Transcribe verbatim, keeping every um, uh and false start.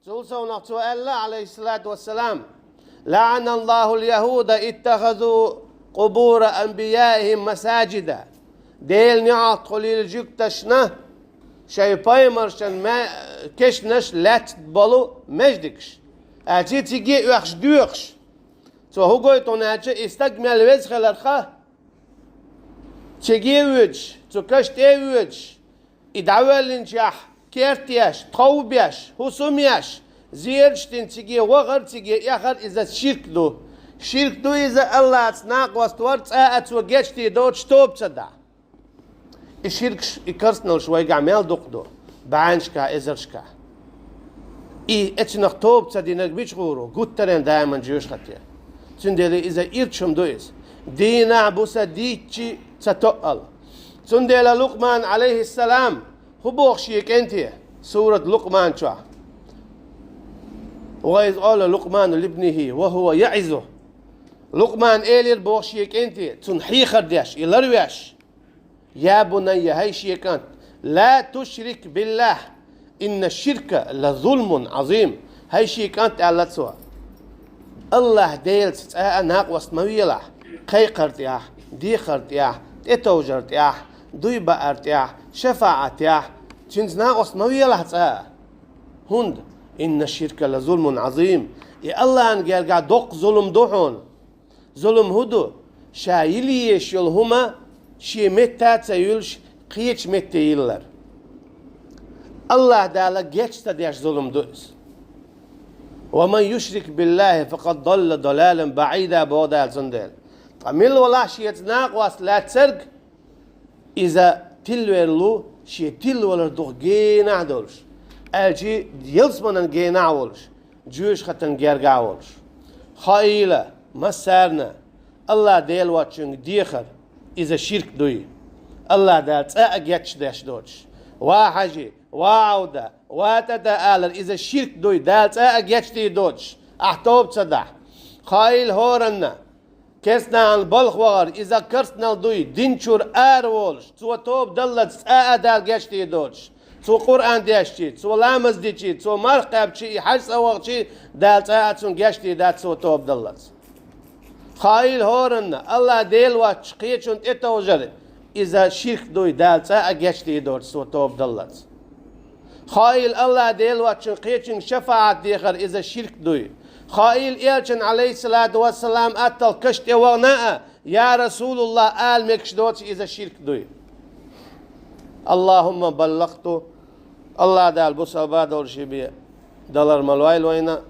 Цул совнах цо аьлла, Ӏалайхиссалату вассалам: «ЛаӀаналлахул яхӀуда иттахазу къубура анбияихим масаджида». Делан неӀалт хуьлийла жуьгташна шайн пайхамаршан ма-, кешнаш лаьцна болу маьждигаш. Аьлча циге оьхуш доьхуш. Цо хӀу гойту хьуна аьлча, и стаг мел веза хиларх, циге а воьдуш, цу каш тӀе а воьдуш, и дӀавоьллинчохь керт еш, тхов беш, хӀусам еш, зераш дина циге вахар, циге эхар, иза ширк ду. Ширк ду иза, АллахӀца накъост вар, цкъа а цо гечдийр доцуш тоба ца дахь. И ширкаш, и керстаналлаш вайгахь мел дукха ду, бӀеннашкахь, эзаршкахь. И эцнах тоба ца динарг мича гӀур ву, гуттаренна даиман жоьжахате. Цундела иза ирча хӀума ду иза. Дийнахь буса дийцчи ца тоъал. Цундела Лукъман, Ӏалайхиссалам, хӀу боху шен кӀанте, сурат Лукъман чохь? «Ва из къала Лукъману либнихи ва хӀува яӀизу». Лукъман элира боху шен кӀанте, цунна хьехар деш, и ларвеш: «Я бунайя, хӀай шен кӀант, ла тушрик биллахь, инна ширка ла зулмун Ӏазим». «ХӀай шен кӀант, — аьлла цо, — АллахӀ Делаца цкъа а накъост ма велахь, кхайкхар тӀехь, дехар тӀехь, тӀетовжар тӀехь, дуй баар тӀехь, шафаӀат тӀехь, цуьнца накъост ма велахь цкъа а. ХӀунда, инна ширка ла зулмун Ӏазим, и АллахӀан гергахь доккха зулам ду хьуна». Зулам хӀун ду? Ша йила езаш йолу хӀума шен метта а ца юьллуш, кхечу метте йиллар. АллахӀ Дала геч ца деш зулам ду иза. «Ва ман юшрик биллахи факъад далла далалан баӀида», боху Дала цундела. Ткъа мила валахь шеца накъост лаьцнарг, иза тилвер ву, шен тилвалар дукха генахь а долуш, аьлча ялсаманан генахь а волуш, жоьжахатан гергахь а волуш. Хаийла массарна: АллахӀ Дела воцчуьнга дехар, иза ширк дуй. АллахӀ Дала цкъа а гечдеш доцуш. «Ва хьажи, ва Ӏавда, ва тӀата» алар, иза ширк дуй, Дала цкъа а гечдийр доцуш, ахь тоба ца дахь. Хаийла хӀоранна: керстанахьан балха вахар, иза керстаналла дуй, дин чуьра ара волуш, цо тоба даллалц цкъа а Дала гечдийр доцуш. Цо Къуръан дешчи, цо ламаз дичи, цо марха кхаьбчи, и хьаьж цӀа вахчи, Дала цкъа а цунна гечдийр дац цо тоба даллалц. Хаийла хӀоранна: АллахӀ Дела воцчу кхечунна тӀетовжар, иза ширк дуй, Дала цкъа а гечдийр доцуш цо тоба даллалц. Хаийла АллахӀ Дела воцчуьнга кхечуьнга шафаӀат дехар, иза ширк дуй. Хаийла элчан, Ӏалайхиссалату вассалам, атталла каш тӀе вахана а: «Я РасулуллахӀ», ала мегаш доцу, иза ширк дуй. АллахӀумма баллахту. АллахӀ Дала бусалба долуш бен далар ма лойла вайна.